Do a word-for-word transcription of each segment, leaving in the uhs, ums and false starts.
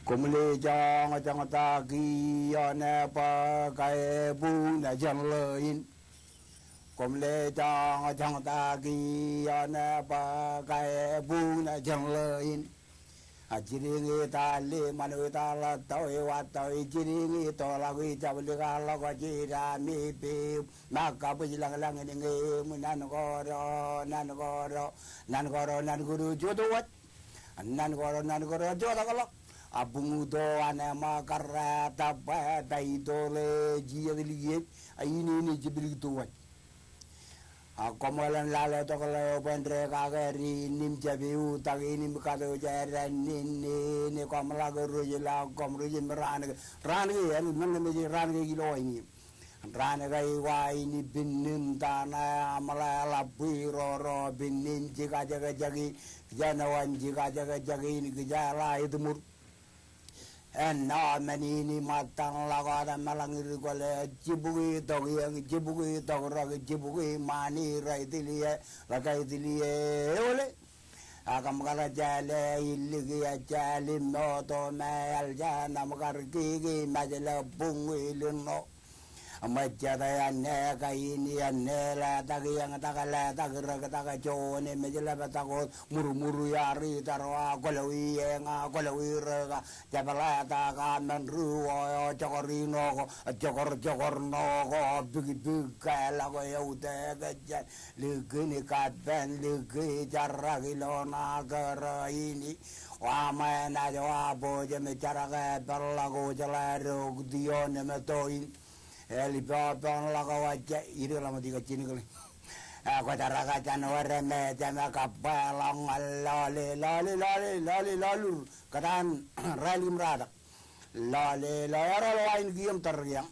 Koṃle joñojoñtaki ioon bōk aebuknō jān ḷōin. Koṃle joñojoñtaki ioon bōk aebuknō jān ḷōin. A jidiñ itaal ḷe, ṃanwe itaal ḷọk, tọwe wa tọwe, jidiñ itoḷọk, ijablikar ḷọk, jidami pep, ṃakka bwijlañlañ in ñe eṃ, nan koro, nan koro, nan koro, nan koro, jotowaj. Nan koro, nan koro, jotak ḷọk. A buñuto an eṃṃakar, tōppa, taitole, jijet likiej, a inene jeplik towaj. A koṃeḷan lale tok ḷeo bōn dekake ri nim jab eutakin im katoje ren nene, nene, koṃ ḷak rej ḷọk, koṃ rej im raan ke, raan ke, āinwōt men ṇe me jej raan ke ilo aini. Raan ke eo aini pinnin tana aṃ ḷe ḷap bwe roro pinnin jikajekjek in, kōjenowan jikajekjek in kōjeḷā etmur. Āinwōt men in ṃōttan ḷọk wōt meḷañ ri kwōle, jibukwi tok iiō, jibukwi tok rōk, jibukwi ṃani rej tiliō, ḷak rej tiliō, eole. Ak kōṃ kar jeḷā illik ejjeḷọk im moto me eḷ jān aṃ kar kiki mejle buñwilin ṇo. Ṃōjjate āne kain āne letak eñtak letak rōktak juon emej ḷaptak wōt ṃurṃur iaar itar wa kwōlọwi eña kwōlọwi rōka. Jepḷatak amen ri wō eo jokor ṇo ko, jokor jokor ṇo ko, bikbik ke ḷọk eutiej jān likin kappān liki jarak ilo ṇa kōrā in. Wa ṃae naaj wa bōjām jarak e peḷḷọk wōj ḷe rok ioon eṃ toin. Eḷ ippān ḷọk wōj, ireḷọk ṃōk ikajjien kile. E, kwōjaraka jān wōr me jema kappāḷọk ñan lọle, lọle, lọle, lọle, lọlur. Kōtaan rālik im ratak. Lọle, lọle, ereḷọk ain kiiō im tōre kiiō.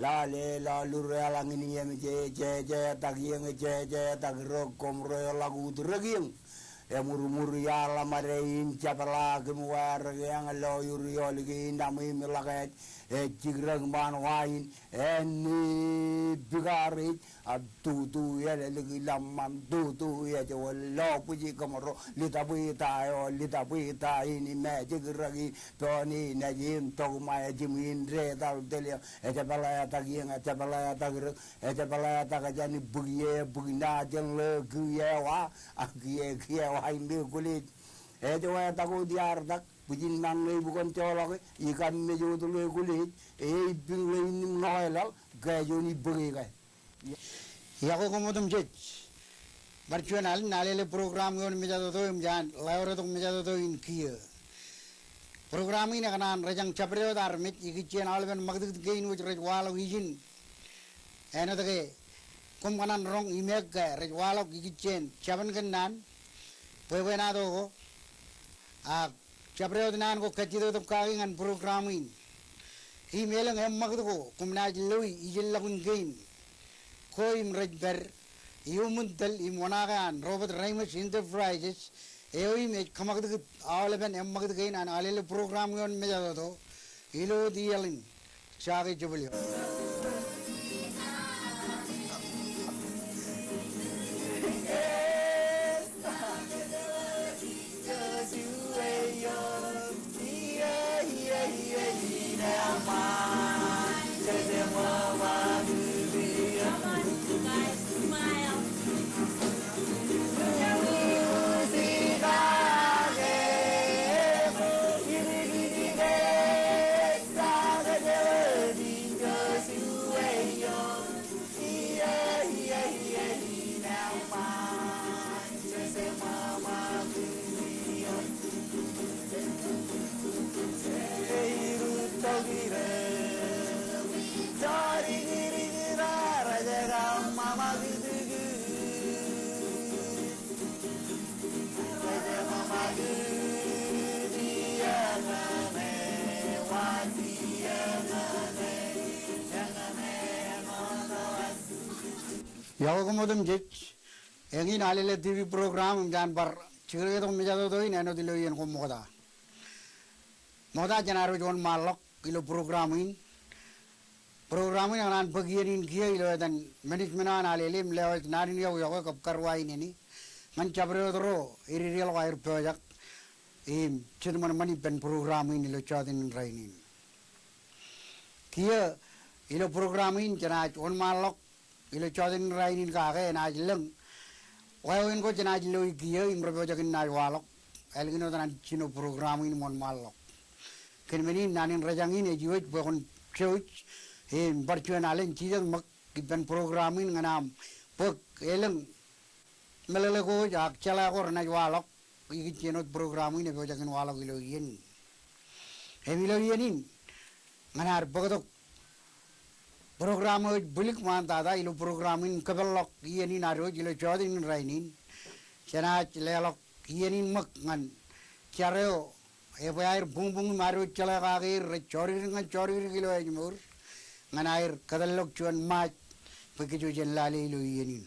Lọle, lọlur eḷaññe iien jejetak iien jejetak rōk koṃ ro eḷak ut rōk iien. Eṃurṃur iaar ḷōṃade in jepḷaak im wāwōr kiiō ḷọlur iolik in aṃ im ḷak ej, ej jikdọk ṃaan wa in, āne bikaar ej, a tutu eḷeḷe ḷōṃṃan, tutu ej wōt lo bwiji kōṃro, ḷita bwita eo, ḷita bwita in, im ejjek rōki, pein in ej im tok ṃae jimwin detal telio, ejepḷatak iien, ejepḷatak rōk, ejepḷatak jān bwiki e, bwiki ṇa jān ḷe kiiō wa, a kiiō, kiiō wa im ekwōlej. Ej wāwōr tak wōt iaar tak, bwijin mañe ipukōn joḷọke, ikam mej wōt ḷe ekwōlej, e, ippin ḷe in im ṇo eḷaḷ, ke juon ibōke ke. Iọkwe koṃ otemjej. Bar juon alen, Alele program ioon mejatoto im jān ḷaoretok mejatoto in kiiō. Program in ekōṇaan rejañ jabdewōt armej ikijjien aolepen ṃakūtkūt kein wōj rej waḷọk ijin. Āinwōt ke koṃ kōṇaan roñ im ke rej waḷọk ikijjien jabōn kōnnaan, bwebwenato ko, ak jabdewōt naan ko kajjitōktok kaki ñan program in. Im elōñ eṃṃakūt ko koṃ naaj loi ijeḷọkin kein ko im rej pād iuṃwin tōl im oṇaake an Robert Reimers Enterprises eo im ej kōṃakūtkūt aolepen eṃṃakūt kein an Alele program ioon mejatoto ilo wōt iaḷ in. Jake jebwilio. Iọkwe koṃ otemjej. Eñin Alele T V program im jān bar jikdọktok mejatoto in āinwōt ilo iien ko ṃokta. Ṃokta jān ad wōj wōnṃaanḷọk ilo program in. Program in ekōṇaan bōk iien in kiiō ilo etan management eo an Alele im lewōj naan in iọkwe kab karuwainene ñan jabdewōt ro ededeḷọk aer pojak. im jet ṃōṇōṃōṇ ippān program in ilo jota in rainin. Kiiō ilo program in jenaaj wōnṃaanḷọk ilo jota in rainin kake enaaj lōñ wāween ko jenaaj loi kiiō im rej pojak in naaj waḷọk. Ālikin wōt naan jino program in im wōnṃaanḷọk. Kōn men in naan in rōjañ in ej iwōj bwe kwōn jouj im bar juon alen jijet ṃōk ippān program in ñan aṃ bōk elōñ meḷeḷe ko ak jeḷā ko renaaj waḷọk ikijjien wōt program in epojak in waḷọk ilo iien in. Im ilo iien in ñan ad bōktok program eo ej bwilik ṃaantata ilo program in kōpeḷḷọk iien in ad wōj ilo jota in rainin. Jenaaj leḷọk iien in ṃōk ñan jar eo ebwe aer buñbuñ im ad wōj jeḷā kake er rej jodikdik ñan jodikdik ilo ājmour ñan aer kōtḷọk juon maaj bwe kōj wōj en lale ilo iien in.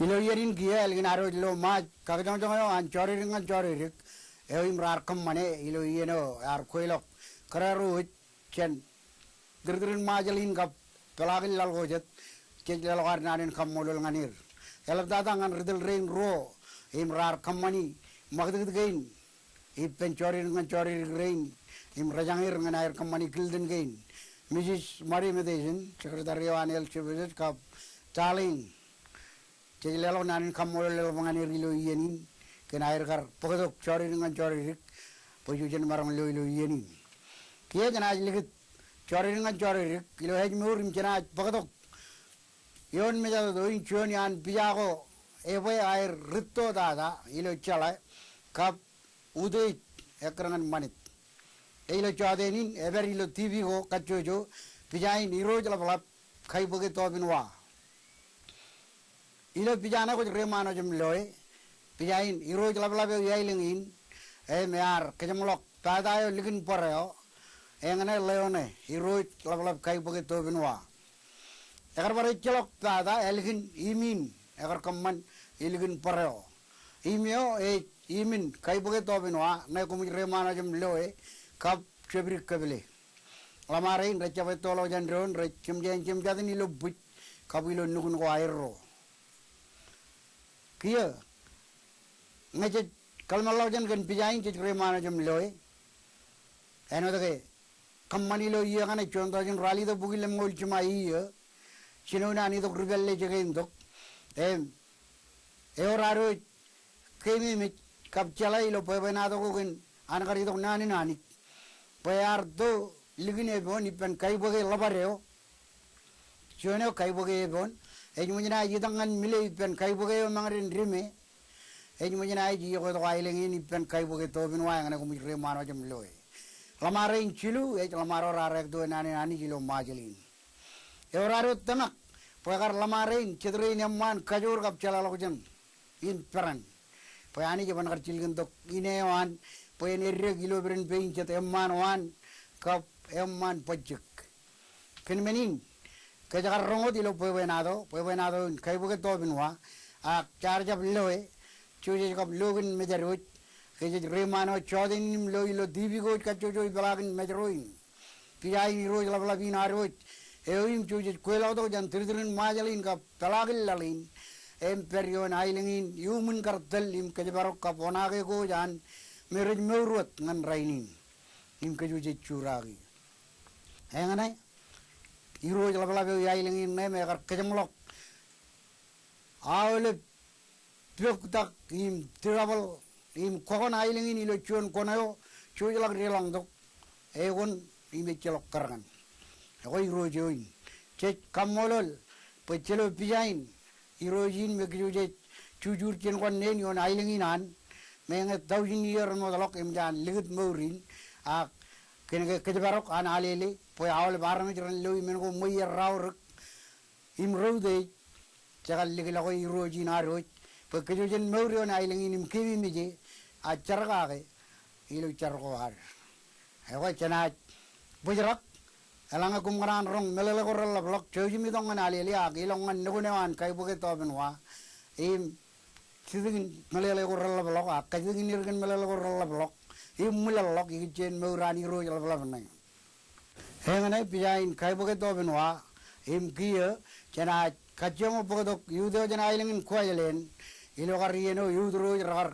Ilo iien in kiiō ālikin ad wōj lo Ṃaaj, kakijoñjoñ eo an jọdiddik ñan jọdiddik eo im raar kōṃṃane ilo iien eo ear kweilọk kōrā ro wōj jān tūrtūrin Ṃajeḷ in kab peḷaakin laḷ ko jet, jej leḷọk ad naan in kaṃṃoolol ñan er. Eḷaptata ñan ri tōl rein ruo im raar kōṃṃani ṃakūtkūt kein ippān jọdiddik ñan jọdiddik rein im rejañe er ñan aer kōṃṃani kilten kein. Misis Mari Metejen, secretary eo an L C P S, kab Darlene, jej leḷọk naan in kaṃṃoolol eḷap ñan er ilo iien in kōn aer kar bōktok jọdiddik ñan jọdiddik bwe jej maroñ lo ilo iien in. Kiiō jenaaj likūt jọdiddik ñan jọdiddik ilo ājmour im jenaaj bōktok eoon mejatoto in juon iaan pija ko ebwe aer rūtto tata ilo jeḷā kab utiej ekkar ñan ṃanit. Ilo jọteen in epād ilo TV ko kajjojo pija in Irooj Ḷapḷap Kaibōke Tobinwa. Ilo pija ṇe kwōj reiṃaanwōj im loe, pija in Irooj Ḷapḷap eo i aelōñ in, im ear kōjeṃḷọk pata eo likin bōreo, eñṇe ḷeo ṇe, Irooj Ḷapḷap Kaibōke Tobinwa. Ekar bar ejjeḷọk pata ālikin im in ekar kōṃṃan ilikin bōreo. Im eo ej imin Kaibōke Tobinwa ṇe koṃij reiṃaanwōj im loe kab jebdik kōpile. Ḷōṃarein rej jab ettoḷọk jān doon, rej jemjein jemjatin ilo bwij kab ilo nukun ko aerro. Kiiō ñe jej kōḷmānḷọkjeṇ kōn pija in, jej reiṃaanwōj im loe. Āinwōt ke kōṃṃan ilo iiō kaṇe juon tọujin ralitōk bukwi lemñoul jiṃa iiō, jinoin an itok ri pālle jekeintok, im ewōr ad wōj keememej kab jeḷā ilo bwebwenato ko kōn an kar itok naan in Anij bwe ear to likin epoon ippān kaibōke ḷōpad eo. Juon eo kaibōke epoon, ej ṃōj naaj itok ñan mile ippān kaibōke eo ṃañden Dime. Ej ṃōj naaj iiō ko etok aelōñ in ippān Kaibōke Tobinwa eñṇe koṃij reiṃaanwōj im loe. Ḷōṃarein jilu ej ḷōṃaro raar ektoe naan in Anij ilo Ṃajeḷ in. Ewōr ad wōt tōmak bwe kar ḷōṃarein jet rein eṃṃaan kajoor kab jeḷāḷọkjeṇ in peran, bwe Anij eban kar jilkintok ine eo an bwe en eddek ilo pād in pein jet eṃṃaan waan kab eṃṃaan bajjek. Kōn men in, kōj kar roñ wōt ilo bwebwenato, bwebwenato in Kaibōke Tobinwa, ak jaar jab loe, jojej kab lo kōn mejad wōj, ke jej reiṃaan wōj jọteen in im lo ilo TV ko wōj kajjojo ipeḷaakin Mājro in. Pija in Irooj Ḷapḷap in ad wōj, eo im jojej kweilọktok jān tūrtūrin Ṃajeḷ in kab peḷaakin laḷ in, im pād ioon aelōñ in iuṃwin kar tōl im kōjparok kab oṇaake ko wōj an me rej mour wōt ñan rainin im kōjwōj ej juraaki. Eñṇe, Irooj Ḷapḷap eo i aelōñ in ṇe me ekar kōjeṃḷọk aolep poktak im tiḷapḷọk im kọkọn aelōñ in ilo juon koṇ eo jojḷọk deḷọñtok, ekōn im ejjeḷọk kōrkan. Ekwe Irooj eo in, jej kaṃṃoolol bwe jelo pija in Irooj in me kōjwōj jej jujur jān kōn neen ioon aelōñ in an, me ñe tọujin iiō remootḷọk im jaan likūt mour in, ak kōn ke kōjparok an alele bwe aolep armej ren lo im men ko ṃweier raorōk im reutiej, jekar likḷọk e Irooj in ad wōj bwe kōjwōj jen mour ioon aelōñ in im keememej e, a jerkake ilo jar ko ad. Ekwe jenaaj bōjrak, eḷaññe koṃ kōṇaan roñ meḷeḷe ko reḷapḷọk, jouj im itok ñan alele ak ilọk ñan nukun eo an Kaibōke Tobinwa im jitikin meḷeḷe ko reḷapḷọk ak kajjitōkin er kōn meḷeḷe ko reḷapḷọk im ṃwilaḷḷọk ikijjien mour an Irooj Ḷapḷap ṇe. Eñṇe pija in Kaibōke Tobinwa im kiiō jenaaj kajjioñ bōktok youth eo jān aelōñ in Kuwajleen ilo kar iien eo youth ro wōj rekar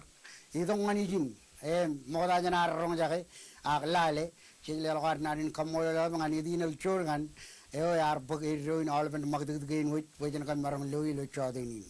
itok ñan ijin im ṃokta jān ad roñjake ak lale, jej leḷọk ad naan in kaṃṃoolol eḷap ñan Etin L. Jorgan eo ear bōk eddo in aolepen ṃakūtkūt kein wōj bwe jen kab maroñ lo ilo jọteen in.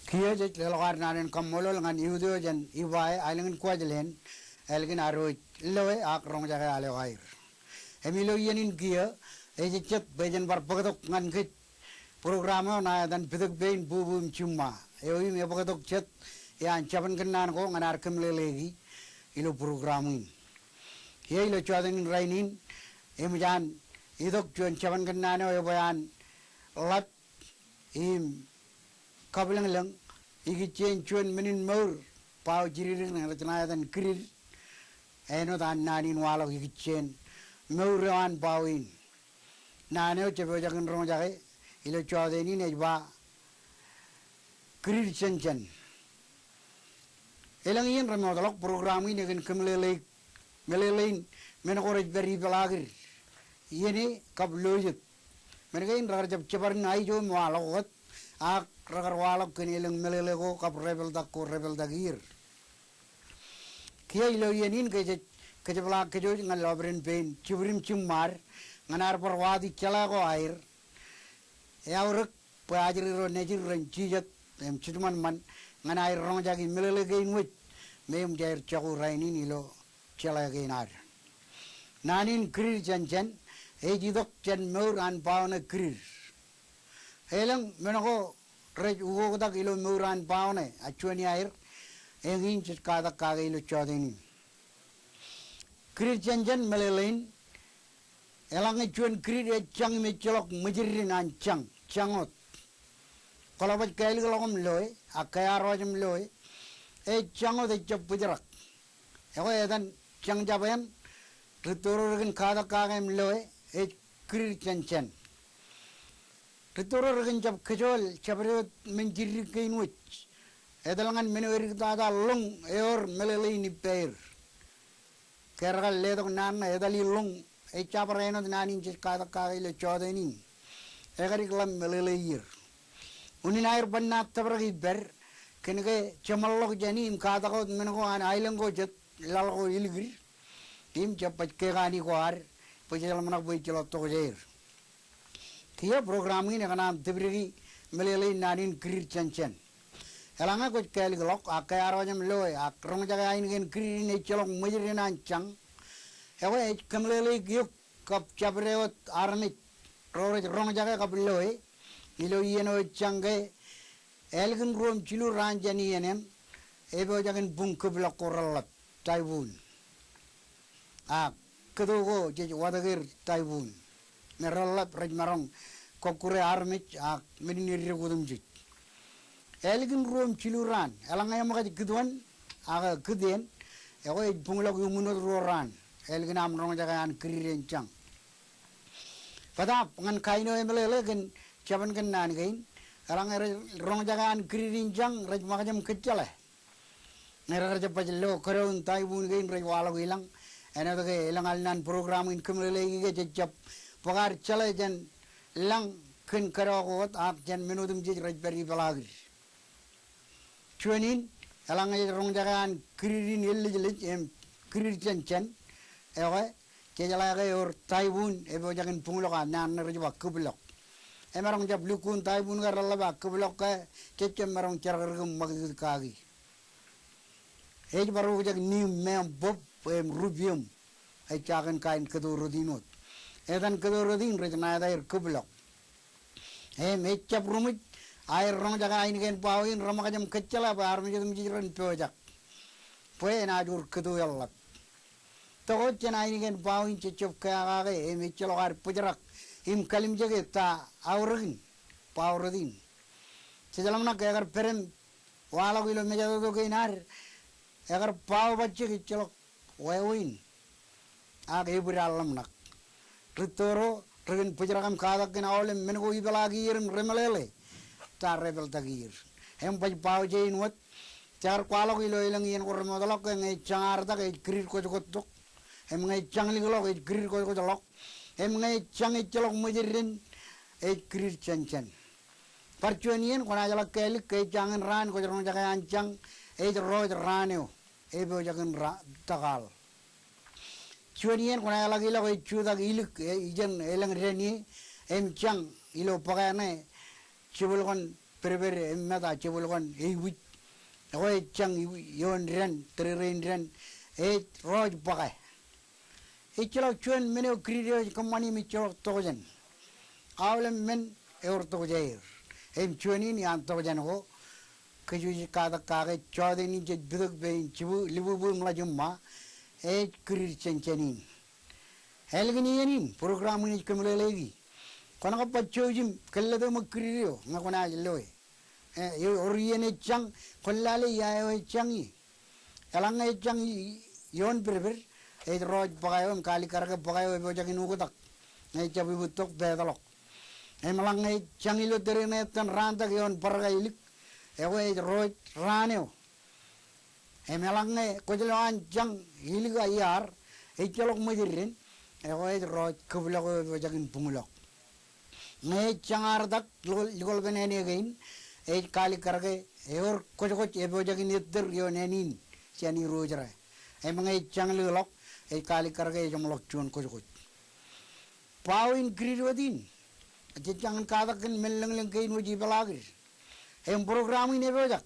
Kiiō jej leḷọk ad naan in kaṃṃoolol ñan iut eo jān Ibae, aelōñ in Kuwajleen, ālikin ad wōj loe ak roñjake al eo aer. Im ilo iien in kiiō, ejejjet bwe jen bar bōktok ñan kōj program eo ṇa etan Pitōk Pein Bubu im Jiṃṃa. Eo im ebōktok jet iaan jabōn kōnnaan ko ñan ad kōmeḷeḷeiki ilo program in. Kiiō ilo jọteen in rainin, eṃōj an itok juon jabōn kōnnaan eo ebwe an ḷap im kabwilōñlōñ ikijjien juon men in mour bao jidikdik ṇe rej ṇa etan Kirir. Āinwōt an naan in waḷọk ikijjien mour eo an bao in. Naan eo jepojak in roñjake ilo jọteen in ej ba Kirir Jānjān. Elōñ iien remootḷọk program in ekōn kōmeḷeḷeik meḷeḷein men ko rej pād ipeḷaakid iien e kab lo jet. Men kein rekar jab jebar in aijo im waḷọk wōt, ak rekar waḷọk kōn elōñ meḷeḷe ko kab repeḷtak ko repeḷtak er. Kiiō ilo iien in ke jej kōjepḷaak kōj wōj ñan lọpiden pein jibwid im jiṃṃaad ñan ad bar wāween jeḷā ko aer. Eaorōk bwe ajri ro nejid ren jijet im jitōṃanṃan ñan aer roñjake meḷeḷe kein wōj me eṃōj aer jako rainin ilo jeḷā kein ad. Naan in Kirir Jānjān ej itok jān mour an bao ṇe Kirir. Elōñ men ko rej ukoktak ilo mour an bao ṇe, a juon iaer eñin jej katak kake ilo jọteen in. Kirir Jānjān meḷeḷein, eḷaññe juon kirir ej jañ im ejjeḷọk ṃwijidin an jañ, jañ wōt. Kwōḷapaj kālikḷọk im loe, ak kōarooj im loe, ej jañ wōt, ejjab bōjrak. Ekwe etan jañ jab eṇ, ritto ro rekōn katak kake im loe, ej Kirir Jānjān. Ritto ro rekōn jab kōjool jabdewōt men jidikdik kein wōj. Etal ñan men eo ediktata ḷoñ ewōr meḷeḷein ippaer. Ke rekar letok naan ṇe, etali ḷoñ, ejja bar āinwōt naan in jej katak kake ilo jọteen in. Ekadik ḷap meḷeḷe ier. Unin aer bar naaj tōprak ippād, kōnke jeṃḷọk jāni im katak wōt men ko an aelōñ ko jet, laḷ ko ilikid, im jab baj kekani ko ad, bwe jejeḷā ṃōṇak bwe ejjeḷọk tokjāer. Kiiō program in ekōṇaan tōpdiki meḷeḷein naan in Kirir Jānjān. Eḷaññe kwōj kālikḷọk, ak kōarooj im loe, ak roñjake ainikien kirir in ejjeḷọk ṃwijidin an jañ, ekwe ej kōmeḷeḷeik eok kab jabdewōt armej ro rej roñjake kab loe ilo iien eo ej jañ ke ālikin ruo im jilu raan jān iien eṇ, epojak in buñ kōplọk ko reḷap, typhoon. Ak kōto ko jej watōk er typhoon. Me reḷap rej maroñ kọkkure armej ak men in eddek otemjej. Ālikin ruo im jilu raan, eḷaññe eṃōkaj kūtwōn ak kūtien, ekwe ej buñḷọk iuṃwin wōt ruo raan, ālikin aṃ roñjake an kirir in jañ. Bōtaab ñan kain eo emeḷeḷe kōn jabōn kōnnaan kein, eḷaññe rej roñjake an kirir in jañ, rej ṃōkaj im kōjjeḷā. Ñe rekar jab baj lo kōdọ in typhoon kein rej waḷọk ilañ, āinwōt ke elōñ al naan program in kōmeḷeḷeik ke jej jab bōk ad jeḷā jān lañ kōn kōdọ ko wōt ak jān men otemjej rej pād ipeḷaakid. Juon in, eḷaññe jej roñjake an kirir in ellejlej im Kirir Jānjān, ekwe, jejeḷā ke ewōr typhoon epojak in buñḷọk, a naan ṇe rej ba kōplọk. Emaroñ jab lukkuun typhoon ke reḷap, a kōplọk ke jejjab maroñ jerakrik im ṃakūtkaki. Ej bar ukjak niim meam bōb im rupiōm. Ejja kōn kain kōto rot in wōt. Etan kōto rot in rej ṇa etaer kōplọk. Im ejjab ruṃwij aer roñjake ainikien bao in reṃōkaj im kōjjeḷā bwe armej otemjej ren pojak bwe enaaj wōr kōto eḷap. Tokjān ainikien bao in jejjab kea kake im ejjeḷọk ad bōjrak im kalimjeke ta aorōkin bao rot in. Jejeḷā ṃōṇak ke ekar pād im waḷọk ilo mejatoto kein ad, ekar bao bajjek ejjeḷọk wāween. Ak ebwidaḷḷọk ṃōṇak. Rūtto ro rekōn bōjrak im katak kōn aolep men ko ipeḷaak ier im remeḷeḷe ta repeḷtak ier. Im baj bao jein wōt, jaar kwaḷọk ilo elōñ iien ko remootḷọk ke ñe jañ artak ej kirir kōjkōttok. Im ñe jañ likḷọk ej kirir kōjkōtḷọk. Im ñe jañ ejjeḷọk ṃwijidin ej kirir jānjān. Bar juon iien kwōnaaj ḷak kālik ke ej jañin raan kwōj roñjake an jañ ej rooj raan eo. Epojak in ra-, tōkaḷ. Juon iien kwōnaaj ḷak ilọk ej jutak ilik, e, ijeṇ elōñ dān ie, im jañ ilo bōk ṇe jibwilkōn Pād-pād im meta jebwilkon eibwij. Ekwe ej jañ ioon dān, tōrerein dān, ej Rooj Bōke. Ejjeḷọk juon men eo Kūrjit eo ej kōṃṃani im ejjeḷọk tokjān. Aolep men ewōr tokjāer. Im juon in iaan tokjān ko, kōj wōj katak kake jọteen in jej pitōk bwe in jibwi, libwibwi im ḷaj iṃṃa, ej Kūrjit jān jān in. Ālikin iien in, program in ej kōmeḷeḷeiki. Kwōn kab bar jouj im kōllōte ṃōk Kūrjit eo ñe kwōnaaj loe. E, ewōr iien ej jañ, kwōn lale ia eo ej jañ ie. Eḷaññe ej jañ i, ioon pād-pād, ej Rooj Bōke eo im kaalikkar ke bōke eo epojak in uktak ñe ejjab ibūttok peetḷọk. Im eḷaññe ej jañ ilo tōre in etan raantak ioon bar kailik, ekwe ej Rooj Raan eo. Im eḷaññe kwōj lo an jañ ilik iaar, ejjeḷọk ṃōj dān, ekwe ej Rooj Kōplọk eo epojak in buñlọk. Ñe ej jañ artak, likol, likolpen āne kein, ej kaalikkar ke ewōr kwōjkwōj epojak in ettōr ioon āne in jān irooj ro. Im ñe ej jañ likḷọk, ej kaalikkar ke ejeṃḷọk juon kwōjkwōj. Bao in Kūrjit wōt in, jej jañin katak kōn men lōñlōñ kein wōj ipeḷaakid. Im program in epojak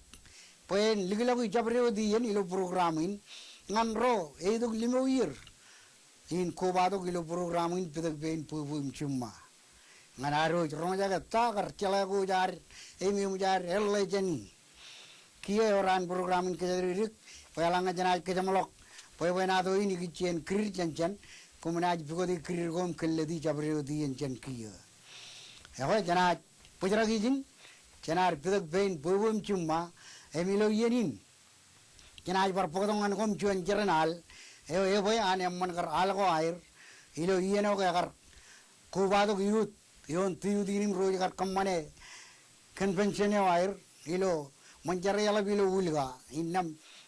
bwe en likḷọk jabdewōt iien ilo program in ñan ro eitok limōuier in kobatok ilo program in pitōk pein bwibwi im jiṃṃa. Ñan ad wōj roñjake ta kar jeḷā ko ad im eṃōj ad eḷḷā jān in. Kiiō ewōr an program in kōjatdikdik bwe eḷaññe jenaaj kōjeṃḷọk bwebwenato in ikijjien Kūrjit jān jān, koṃ naaj pukoti Kūrjit ko im kōllōti jabdewōt iien jān kiiō. Ekwe jenaaj bōjrak ijin, jenaaj pitōk pein bwibwi im jiṃṃa, im ilo iien in jenaaj bar bōktok ñan koṃ juon jeran al eo ebwe an eṃṃan kar al ko aer ilo iien eo ke ekar kobatok youth ioon tiutin im ro ej kar kōṃṃane convention eo aer ilo ṃōn jar eḷap ilo Ulka. Innām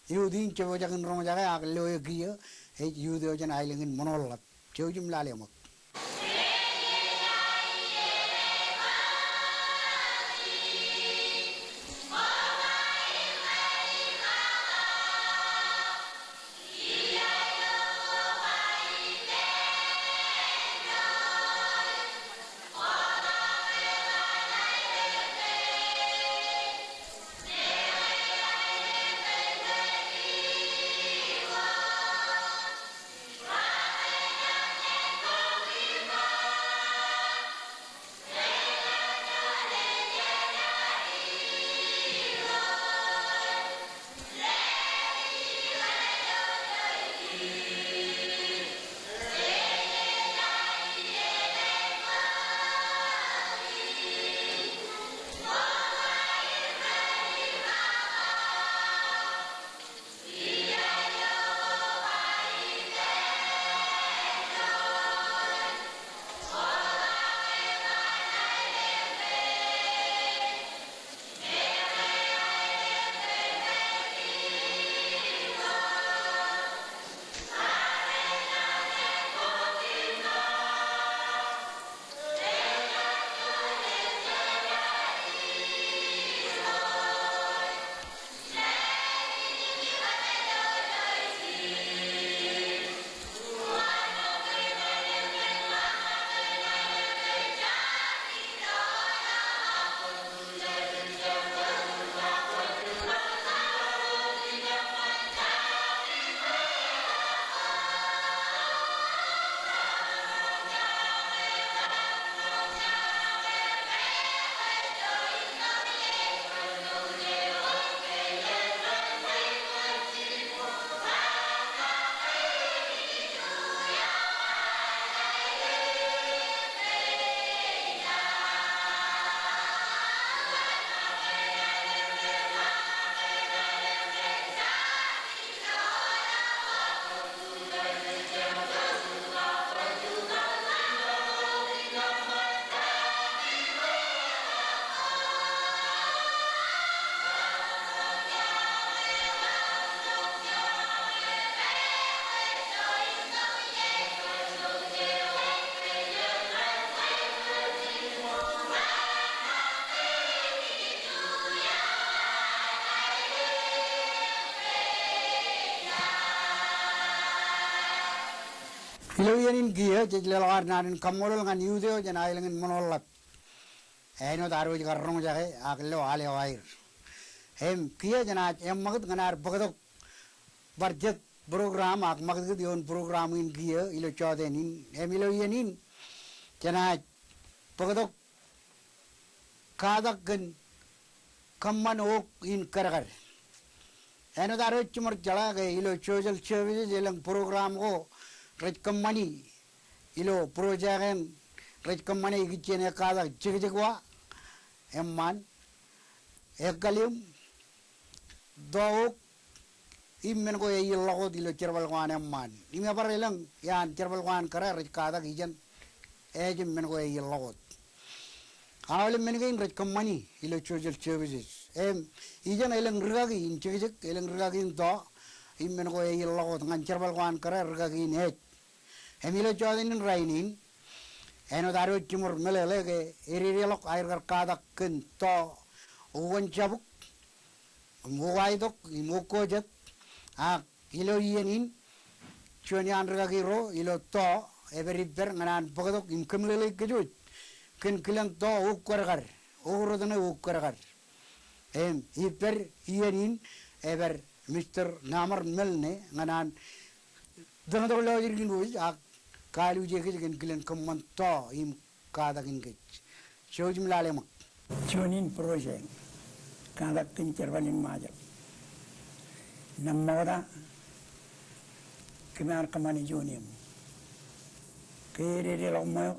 youth in jepojak in roñjake ak loe kiiō, ej youth eo jān aelōñ in Ṃoṇollap. Jouj im lale ṃōk. Ilo iien in kiiō, jej leḷọk ad naan in kaṃṃoolol ñan youth eo jān aelōñ in Ṃoṇollap. āinwōt ad wōj kar roñjake ak lo al eo aer. Im kiiō jenaaj eṃṃakūt ñan ad bōktok bar jet program ak ṃakūtkūt ioon program in kiiō ilo jọteen in. Im ilo iien in jenaaj bōktok katak kōn kōṃṃan wōk in kadkad. Āinwōt ad wōj jiṃor jeḷā ke ilo social services elōñ program ko rej kōṃṃani ilo project eṇ rej kōṃṃane ikijjien ekkatak jekjek wa eṃṃaan, ekkalim, tọọk, im men ko ej ilọk wōt ilo jerbal ko an eṃṃaan. Im ebar elōñ iaan jerbal ko an kōrā rej katak ijeṇ ājin men ko ej ilọk wōt. Aolep men kein rej kōṃṃani ilo social services. Im ijeṇ elōñ rūkaki in jekjek, elōñ rūkaki in tọọk, im men ko ej ilọk wōt ñan jerbal ko an kōrā rūkaki in āj. Im ilo jọteen in rainin, āinwōt ad wōj jiṃor meḷeḷe ke ededeḷọk aer kar katak kōn tọọk, ukōn jabuk, im ukaetok, im ukkojet, ak ilo iien in, juon iaan rūkaki ro ilo tọọk, epād ippād ñan an bōktok im kōmeḷeḷeik kōj wōj kōn kilen tọọk ukwadkad, ukrōtne ukwadkad. Im ippād iien in epād Mister Namar Melne ñan an tōñtok lọjdik in wōj ak kaalikkar kōj kōn kilen kōṃṃan tọọk im katak in kōj. Jouj im lale ṃōk. Juon in project katak kōn jerbal in Ṃajeḷ. Nōṃṃokta kōm ar kōṃṃane juon eṃ. Ke ededeḷọk ṃweo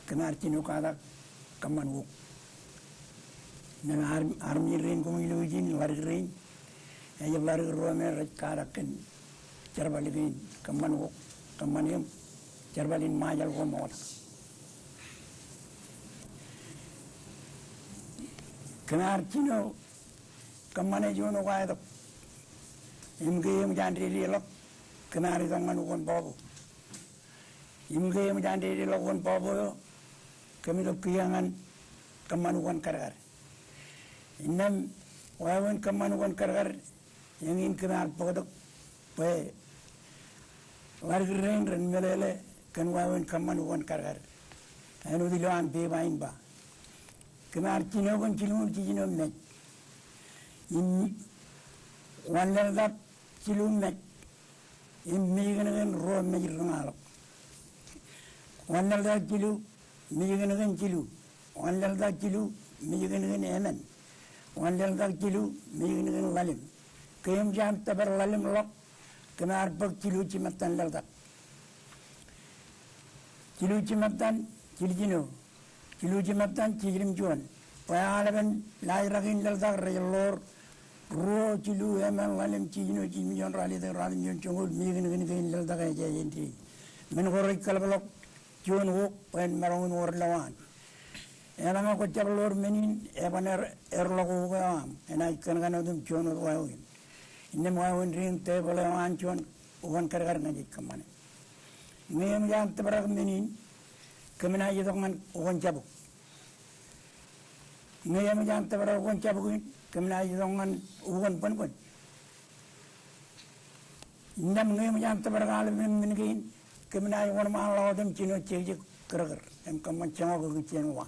kōm ar jino katak kōṃṃan wōk. Nōṃ ar, armej rein koṃij lo ijin ḷadik rein, ej ḷadik ruo me rej katak kōn jerbal kein kōṃṃan wōk, kōṃṃan eṃ, jerbal in Ṃajeḷ ko ṃokta. Kōm ar jino kōṃṃane juon ukaetok. Im ke eṃōj an dedeḷọk, kōm ar itok ñan ukōn bọọbo. Im ke eṃōj an dedeḷọk ukōn bọọbo eo, kōm itok kiiō ñan kōṃṃan ukōn kadkad. Innām wāween kōṃṃan ukōn kadkad, eñin kōm ar bōktok bwe ḷadik rein ren meḷeḷe kōn wāween kōṃṃan ukōn kadkad. Āinwōt ilo an pepa in ba, kōm ar jino kōn jilñuul jiljino mej. Im wanlaḷtak jilu mej im mejkōnkōn ruo mej ri ṇaḷọk. Wanlaḷtak jilu mejkōnkōn jilu. Wanlaḷtak jilu mejkōnkōn emān. Wanlaḷtak jilu mejkōnkōn ḷalem. Ke eṃōj an tōpar ḷalem ḷọk, kōm ar bōk jilu jimattan laḷtak. Jilu jimattan jiljino. Jilu jimattan jiljilimjuon. Bwe aolepen laajrak in laḷtak rej ḷoor ruo, jilu, emān, ḷalem, jiljino, jiljilimjuon, ralitōk, ratimjuon, joñoul, mejkōnkōn kein laḷtak ej jān dein. Men ko rej kaḷapḷọk juon wōk bwe en maroñ in wōr lowaan. Eḷaññe kwōjjab ḷoor men in, eban er, erḷọk wōk eo aṃ. Enaaj kōnkōn otem juon wōt wāween. Innām wāween dein tebōḷ eo an juon ukōn kadkad ñe jej kōṃṃane. Ñe eṃōj an tōprak men in, kōm naaj itok ñan ukōn jabuk. Ñe eṃōj an tōprak ukōn jabuk in, kōm naaj itok ñan ukōn bōnbōn. Innām ñe eṃōj an tōprak aolepen men kein, kōm naaj wōnṃaanḷọk otem jino jekjek kōrkōr im kōṃṃan joñak ikijjien wa.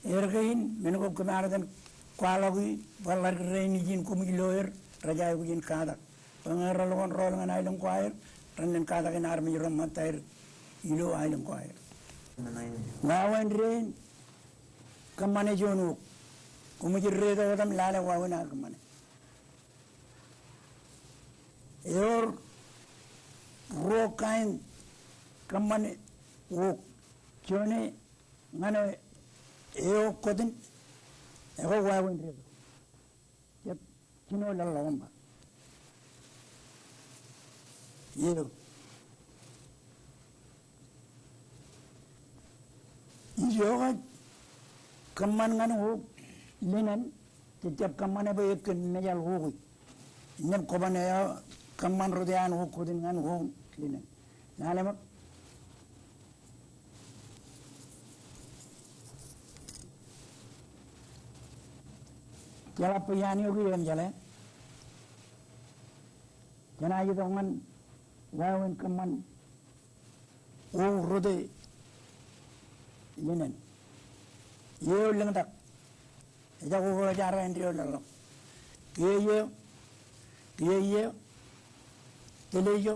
Er kein, men ko kōm ar iten kwaḷọki bwe ḷadik rein ijin koṃij lo er, rej aikuj in katak. Bwe ñe relukkuun rọọl ñan aelōñ ko aer, rennen katak in armej ro ṃōttaer ilo aelōñ ko aer. Wāween dein kōṃṃane juon wōk. Koṃij dedeḷọk otem lale wāween aō kōṃṃane. Ewōr ruo kain kōṃṃane wōk. Juon e ñan eo eokwe iten, ekwe wāween dein. Jab jino laḷḷọk im ba, eo, ijo kwōj kōṃṃan ñan wōk linen, jej jab kōṃṃane bwe ekkōn mejaḷ wōki. Innām kwōban eo kōṃṃan rot eo an wōk kwōj iten ñan wōk linen. Lale ṃōk. Jeḷā bwe iaan eo kiiō im jeḷā. Jenaaj itok ñan wāween kōṃṃan wōk rot e linen. Iiō lōñtak. Ejako ke jaar āindeeo ḷọk. Kiiō iiō. Kiiō iiō. Tōl ijo.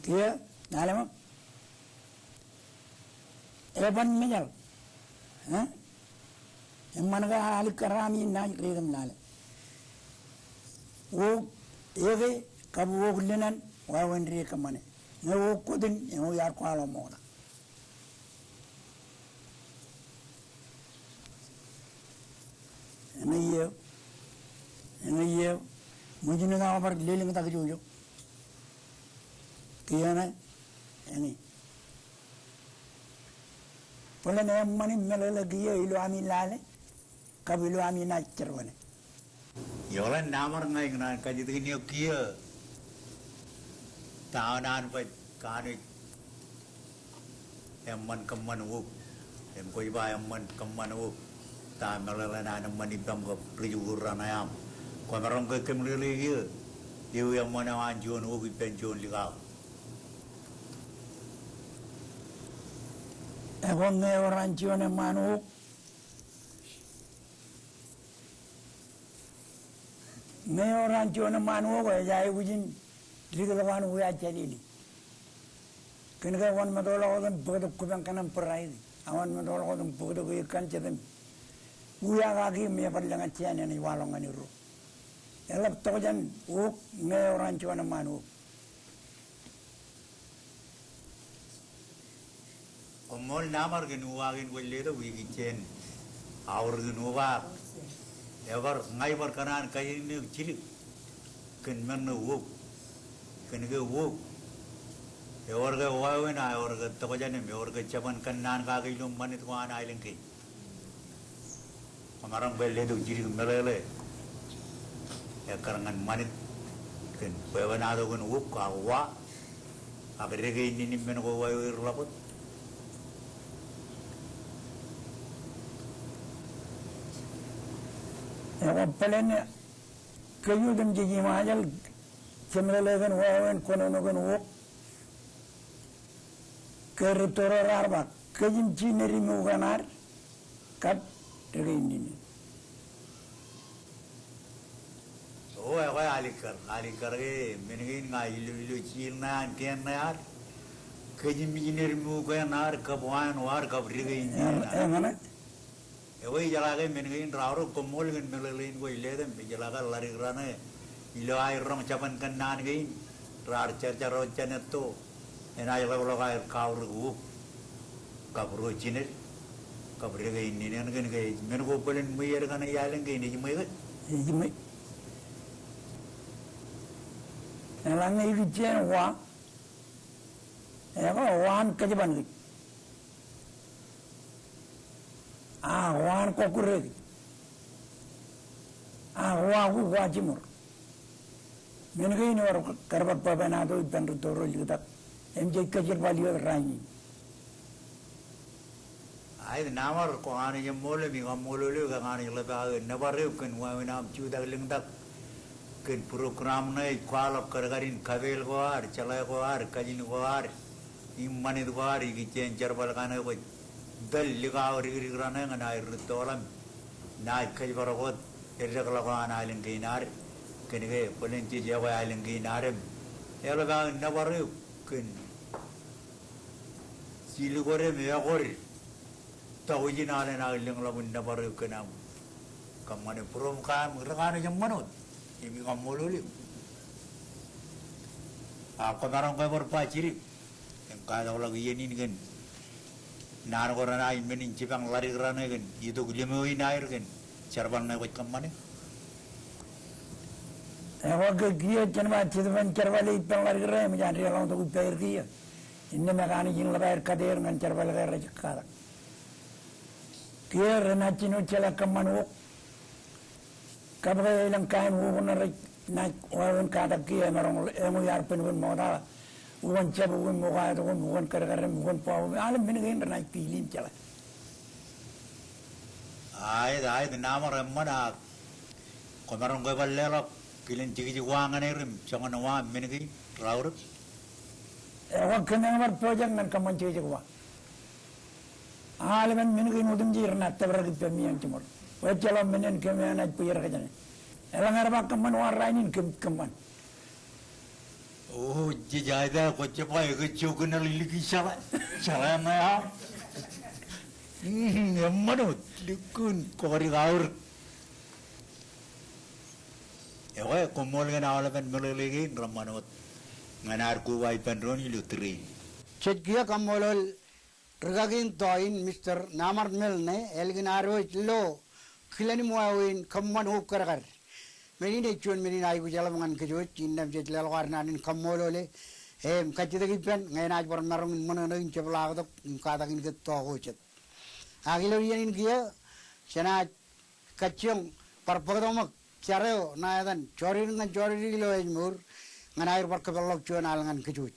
Kiiō, lale ṃōk. Eban mejal. Eṃṃan ke alikkar ami naaj ri kōm lale. Wōt eke kab wōt linen wāween ri kōṃṃane. Ñe wōt kwotin eṃōj ar kwaḷọk ṃokta. Eñe iiō. Eñe iiō. Ṃōjin eo aō bar lelōñtak ijo. Kiiō ṇe. Eñe. Bōlen eṃṃan im meḷeḷe kiiō ilo ami lale. Kab ilo ami naaj jerbale. Eokḷan Namar ña ikōṇaan kajjitōkin eok kiiō. Ta eo an baj kanooj eṃṃan kōṃṃan wōt. Im kwōj ba eṃṃan kōṃṃan wōt. Ta meḷeḷe in an eṃṃan ippaṃ kab ri jikuuḷ raṇe aṃ. Kwōmaroñ ke kōmeḷeḷe kiiō. Ewi eṃṃan eo an juon wōt ippān juon likao. Ekwe ñe ewōr an juon eṃṃaan wōt. Ñe ewōr an juon eṃṃaan wōt ej aikuj in dikḷọk an wiaaj jālele. Kōn ke wōnṃaanḷọk wōt im bōktok kupañ kaṇe im būraiti. A wōnṃaanḷọk wōt im bōktok ekan jet im wia kaki im ebar lōñan jān enaaj waḷọk ñan erro. Eḷap tokjān wōt ñe ewōr an juon eṃṃaan wōt. Koṃṃool Namar kōn uwaak in kwōj letok ikijjien aorōk in uwaak. Ebar, ña ibar kōṇaan kajjitōk jidik kōn men ṇe wōt. Kōn ke wōt ewōr ke wāween, a ewōr ke tokjān im ewōr ke jabōn kōnnaan kake ilo ṃanit ko an aelōñ kein. Kwōmaroñ ke letok jidik meḷeḷe ekkar ñan ṃanit kōn bwebwenato kōn wōt ak wa ak deke innin im men ko wāween ḷọk wōt. Ekwe bōlen kōj otemjej im ajal jemeḷeḷe kōn wāween kōnono kōn wōt ke ri tōre raar ba kōj im jinen ri ṃōk eṇ ad kab deke innin. O, ekwe alikkar, alikkar ke men kein ña ilo, ilo jiil ṇe an kien ṇe ad. Kōj im jinen ri ṃōk eṇ ad kab wa eṇ wōt kab deke innin. Eñe. Ekwe ijeḷā ke men kein raorōk, koṃṃool kōn meḷeḷe in kwōj letok im ijeḷā ke ḷadik raṇe ilo aer roñ jabōn kōnnaan kein raar jarjar wōt jān etto. Enaaj ḷapḷọk aer kaorōk wōt kab ro jined kab deke innin eṇ kōn ke men ko bōlen ṃweied kaṇe iaelōñ kein ej ṃweied. Ej ṃweied. Eḷaññe ikijjien wa. Ekwe wa an kōjban kōj. A wa an kọkkure kōj. A wa kōj wa jiṃor. Men kein ewōr kar bar bwebwenato ippān ri tōre liktak im jej kōjerbal iiō rainin. Aet Namar, kwō kanooj eṃṃool im ikaṃṃoolol eok, kwō kanooj ḷap aō nōbar eok kōn wāween aṃ jutak lōñtak kōn program ṇe ej kwaḷọk kadkadin kapeel ko ad, jeḷā ko ad, kajin ko ad im ṃanit ko ad ikijjien jerbal kaṇe kwōj tōl likao dikdik raṇe ñan aer rūttoḷọk im naaj kōjparok wōt eddekḷọk eo an aelōñ kein ad. Kōn ke bōlen jej ekwe aelōñ kein ad im eḷap aō nōbar eok kōn jilikod im ekod tọujin alen aō lōñḷọk im nōbar eok kōn aṃ kōṃṃane būroṃ kaṃ ri kanooj eṃṃan wōt im ikaṃṃoolol eok. A kwōmaroñ ke bar ba jidik im kaetokḷọk iien in kōn naan ko renaaj men in jipañ ḷadik raṇe kōn itok limo in aer kōn jerbal ṇe kwōj kōṃṃane. Ekwe ke kiiō jen ba jetōb in jerbal eo ippān ḷadik raṇe eṃōj an deḷọñtok ippāer kiiō. Innām ekanooj in ḷap aer kadeer ñan jerbal ke rej katak. Kiiō renaaj jino jeḷā kōṃṃan wōt. Kab ke elōñ kain wōt ṇe rej naaj wāween katak kiiō emaroñ eṃōj ar bōnbōn ṃokta. Ukōn jab, ukōn ṃokaetok, ukōn kadkad, ukōn bwabwab, aolep men kein renaaj kiil im jeḷā. Aet, aet Namar eṃṃan ak kwōmaroñ ke bar leḷọk kilen jekjek wa ñan er im joñan wa men kein raorōk. Ekwe kōm bar pojak ñan kōṃṃan jekjek wa. Aolepen men kein otemjej renaaj tōprak ippemi ioon jiṃor. Bwe ejjeḷọk men en kōm enaaj bōjrak jāne. Eḷaññe ear ba kōṃṃan, uwaar rainin kōm, kōṃṃan. O, jej aita kwōj jab ba ekwe jokōn eḷ likūt jeḷā. Jeḷā ṇe aṃ. Mm, eṃṃan wōt, lukkuun kọọdik aorōk. Ekwe, koṃṃool kōn aolepen meḷeḷe kein reṃṃan wōt ñan ad koba ippān doon ilo tōre in. Jej kiiō kaṃṃoolol rūkaki in tọọ in, Mister Namar Milne, ālikin ad wōj lo kilen im wāween kōṃṃan obkadkad. Men in ej juon men in aikuj eḷap ñan kōjwōj, innām jej leḷọk ad naan in kaṃṃoolole im kajjitōk ippān ñe enaaj bar maroñ in ṃōṇōṇō in jepḷaaktok im katakin kōj tọọk ko jet. Ak ilo iien in kiiō, jenaaj kajjioñ bar bōktok ṃōk jar eo ṇa etan Jọridik ñan Jọridik ilo ājmour ñan aer bar kōpeḷḷọk juon al ñan kōjwōj.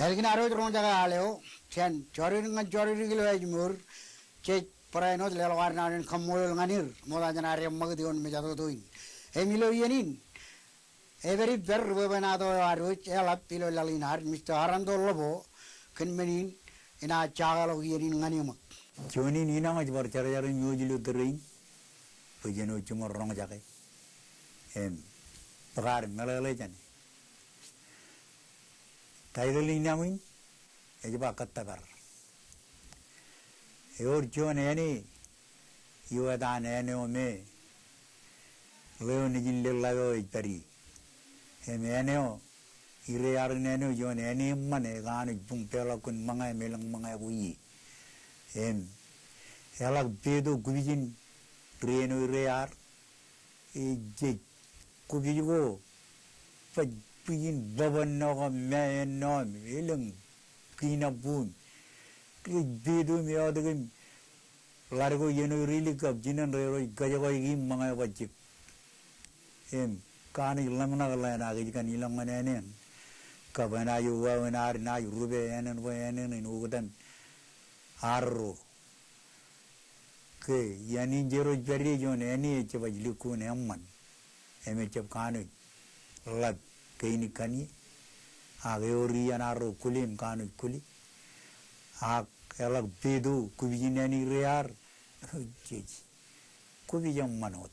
Ālikin ad wōj roñjake al eo jān Jọridik ñan Jọridik ilo ājmour, jej barāinwōt leḷọk ad naan in kaṃṃoolol ñan er, ṃokta jān ad eṃṃakūt ioon mejatoto in. Im ilo iien in, epād ippād ri bwebwenato eo ad wōj eḷap ilo laḷ in ad, Mister Aranto Ḷobo, kōn men in enaaj jakeḷọk iien in ñan eṃōk. Juon in inaṃ ej bar jarjar im iwōj ilo tōre in, bwe jen wōj jiṃor roñjake im bōk ad meḷeḷe jāne. Taitōl in aṃ in ej ba Kōttōpar. Ewōr juon āne eo etan āne eo me ḷeo nejin leḷḷap eo ej pād ie. Im āne eo, ire ear in āne eo juon āne eṃṃan ekaanij buñ peḷọk kōn ṃōñā im elōñ ṃōñā ko ie. Im eḷak peto kupijin ri āne eo ire ear, ejej kupij ko baj bwijin bōb ennọ kab mā ennọ im elōñ kiinabbu im rej peto im eọtik im ḷadik ko iien eo rej likkab jinen rej kōjekọik im ṃōñā eo bajjek. Im kaanij ḷōmṇak ḷenaaj kōjkan ilọk ñan āne eṇ kab enaaj wāween ad naaj rupe āne eṇ bwe āne eṇ en oktan arro. Ke iien in jeiū rej pād ie juon āne ejjab ej lukkuun eṃṃan im ejjab kanooj ḷap kein kaṇe. Ak ewōr iien arro kwōle im kanooj kwōle. Ak eḷak peto kupijin āne ire ear, jej, kupij eṃṃan wōt.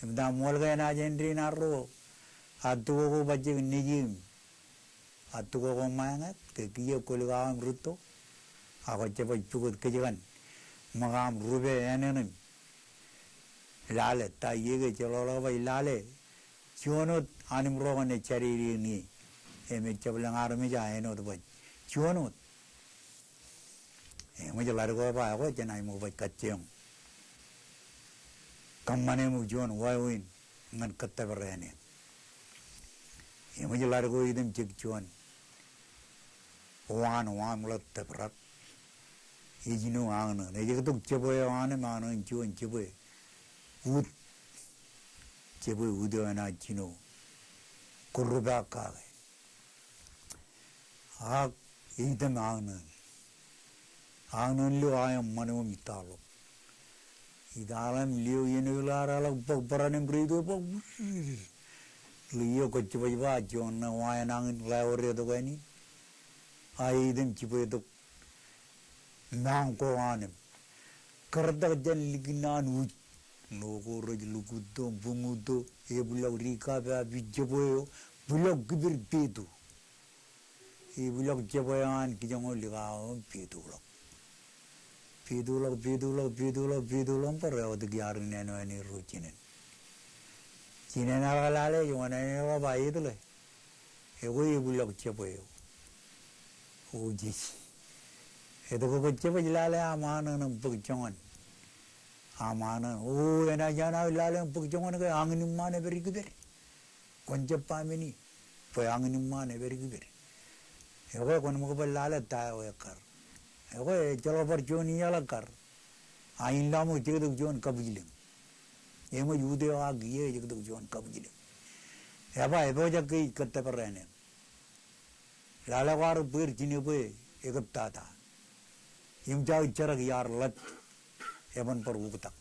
Im ta ṃool ke enaaj āindein arro, attukoko bajjek nejū im attukoko ṃaeñāik ke kiiō kwōlik aō im rūtto. Ak kwōjab ej pukot kōjkan ṃōk aṃ rupe āne eṇ im lale ta iiō ke jeḷọk baj lale juon wōt an im ro kōn ej jadede ñe. Im ejjab lōñ armej aō āinwōt baj juon wōt. Eṃōj ḷadik ko ej ba ekwe jenaaj ṃōk baj kajjioñ kōṃṃane ṃōk juon wāween ñan Kōttōpar āne. Eṃōj ḷadik ko item jek juon waan, waan ḷọk tōprak. Ejino Añṇōṇ. Ej jektok jebwe eo an im Añṇōṇ juon jebwe ut. Jebwe ut eo enaaj jino. Kwō rup ak kake. Ak item Añṇōṇ. Añṇōṇ lio aō eṃṃan eo im itaḷọk. Itaḷ im lio iien eo ilo ad eḷak bōk bōran im reitok bōk. Ḷeo iiō kwōjjab ej ba juon ṇe wa enañin ḷaore tok āne. Ak item jibwe tok. Mañ ko an im. Kōrtak jān likin an uj. Ṇo ko rej lukkuutto, buñutto, ebwiḷọk ri kab a pi jebwe eo, bwiḷọk kipir petu. Ebwiḷọk jebwe eo an kijoño likao im petuḷọk. Petuḷọk, petuḷọk, petuḷọk, petuḷọk, bar eọtik iaar in āne eo āne ro jinen. Jinen eḷak lale ej wōṇāān eḷap aet ḷe. Ekwe ebwiḷọk jebwe eo. O jej. Etke kwōjjab ej lale aṃ Añṇōṇ im bōk joñan? Aṃ Añṇōṇ. O enaaj an aō lale im bōk joñan ke añin iṃaan epād ikipād. Kwōn jab ba men in. Bwe añin iṃaan epād ikipād. Ekwe kwōn ṃōk bar lale ta eo ekkar. Ekwe ejjeḷọk bar juon iaḷ ekkar. A in lọmọọr jektok juon kabwijlōñ. Eṃōj ut eo ak kiiō ejektok juon kabwijlōñ. Eba epojak ke ij kōttōpar āne. Lale kwaar bweer jinebwe ekōptata. Im jaaj jerak iaar ḷap. Eban bar uktak.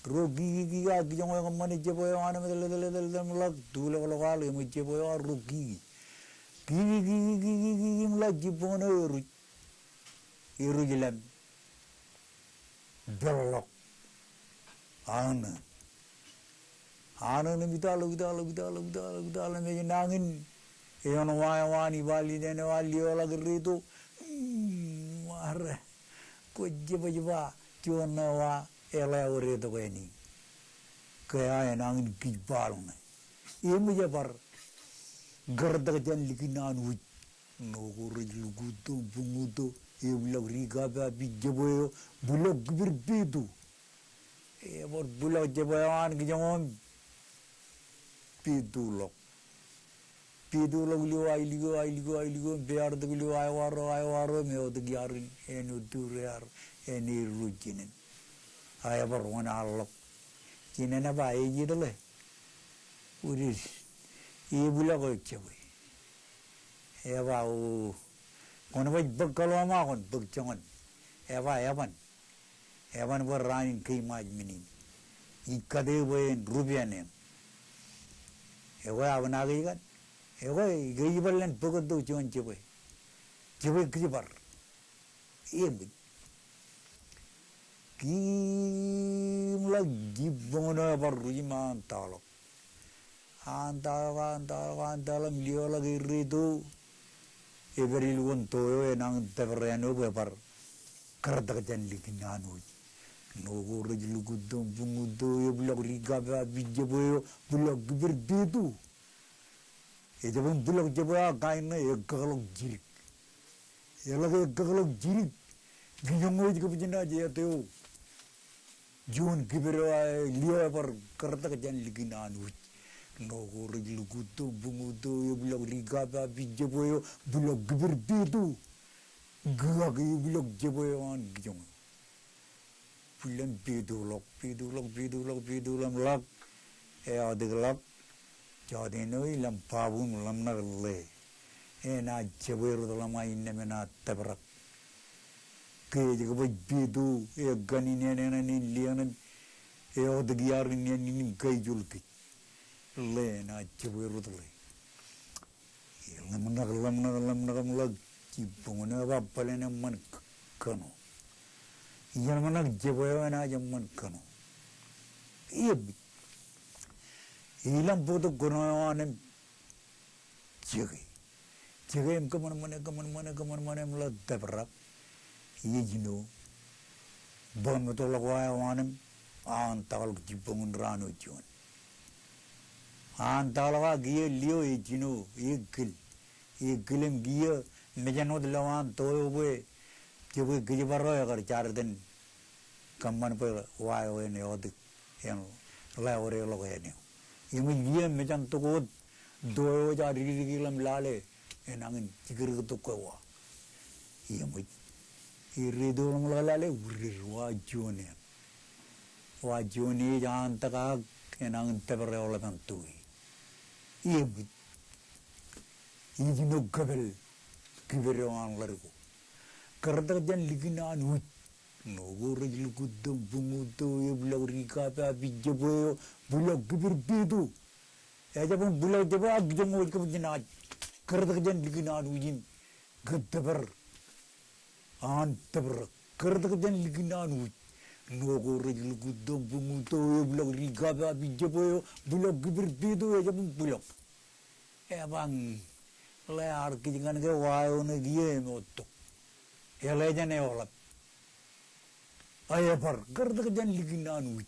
Ro kiki kiki ak kijoño ekōṃṃane jebwe eo an im etal etal etal etal im ḷak tuḷọk ḷọk aḷ eṃōj jebwe eo an ro kiki. Kiki kiki kiki kiki im ḷak jibboñōn eo eruj. Eruj lem. Peḷḷọk. Añṇōṇ. Añṇōṇ im itaḷọk, itaḷọk, itaḷọk, itaḷọk, itaḷọk im ej nañin. Eoon wa eo an ibaḷ iten eo an lio ḷọk reitok. Mm, ṃare. Kwōjjab ej ba juon ṇe wa eḷaore tok āne. Ke aō enañin kij baḷ ṇe. Eṃōj ebar kōrtak jān likin an uj. Ṇo ko rej lukkuutto, buñutto, ebwiḷọk ri kab a pi jebwe eo, bwiḷọk kipir petu. Ebar bwiḷọk jebwe eo an kijoño im petuḷọk. Petuḷọk lio ailikio, ailikio, ailikio, im peartok lio aewaro, aewaro, im eọtik iarin, āne eo tur ear, āne eo ro jinen. A ebar wōṇaanḷọk. Jinen eba ej jet ḷe. Uj, ebwiḷọk eo jebwe. Eba o. Kwōn baj bōk kaḷooma kwōn bōk joñan. Eba eban. Eban bwe raan in keemāj men in. Ij kate bwe en rup āne eṇ. Ekwe abṇake ikan. Ekwe ke ij bar len bōktok juon jebwe. Jebwe kijibar. Eṃōj. Kiim ḷọk jibboñōn eo ebar ruj im an taḷọk. An taḷọk, an taḷọk, an taḷọk im lio ḷọk erreitok. Epād ilo wōn to eo enañin tōpar āinwōt bwe bar kōrtak jān likin an uj. Ṇo ko rej lukkuun to im buññuun to, ebwilọk ri kapa ipjab eo, bwilọk kipir petu. Ejjab bwilọk jab eo ak kain ṇe, ekkakḷọk jidik. Eḷak ekkakḷọk jidik. Kijoñ eo ej kab jinaaj eto eo. Juon kipir eo aō, lio ebar kōrtak jān likin an uj. Ṇo ko rej lukkuun to, buññuun to, ebwilọk ri kapa ipjab eo, bwilọk kipir petu. Kiak ebwilọk jab eo an kijoñ eo. Bwilōñ petuḷọk, petuḷọk, petuḷọk, petuḷọk im ḷak. Eotik ḷak. Jọteen eo ilōñ baabuñ im ḷōmṇak ḷe. Enaaj jab erot ḷōṃa innām enaaj tōprak. Ke ej kab ej petu, ekkan in ānenañ in lio ṇe, eotik iaar in ānenañ in kaijol kōj. Ḷe enaaj jab erot ḷe. Ḷōmṇak, ḷōmṇak, ḷōmṇak im ḷak. Jibboñ eo ej ba bōlen eṃṃan k-, kōṇo. Iien ḷōmṇak jab eo enaaj eṃṃan kōṇo. Im ilōñ bōktok kōṇo eo an im jeke. Jeke im kōṃanṃane, kōṃanṃane, kōṃanṃane im ḷak tōprak. Ej ijin eo bōk im ettoḷọk wa eo an im aōn taḷọk jibboñ in raan eo juon. Aōn taḷọk ak kiiō lio ej jino, ekkil. Ekkil im kiiō mejān wōt lowaan to eo bwe jebwe kōjparok ekar jar itōn kōṃṃan bwe wa eo en eotik, en ḷaoreḷọk āne eo. Im ej kiiō mejān tok wōt to eo ej ad dikdiki ḷōṃ lale, enañin jikrōktok ke wa. Im ej, ej ri to ḷōṃ ḷọk lale, udded wa juon eṇ. Wa juon ej aōn tak ak enañin tōpar eoḷapān to e. Im ej, ej ijin eo kōpel kipir eo an ḷadik ko. Kōrtak jān likin an uj. Ṇo ko rej lukkuun to, buññuun to, ebwilọk ri kapa ipjab eo, bwilọk kipir petu. Ejjab bwilọk jab eo ak kijoñ eo ej kab jinaaj kōrtak jān likin an uj im kōttōpar an tōprak. Kōrtak jān likin an uj. Ṇo ko rej lukkuun to, buññuun to, ebwilọk ri kapa ipjab eo, bwilọk kipir petu, ejjab bwilọk. Ebañ, ḷe ear kij ñan ke wa eo ṇe kiiō emottok. Eḷe jān eoḷap. A ebar, kōrtak jān likin an uj.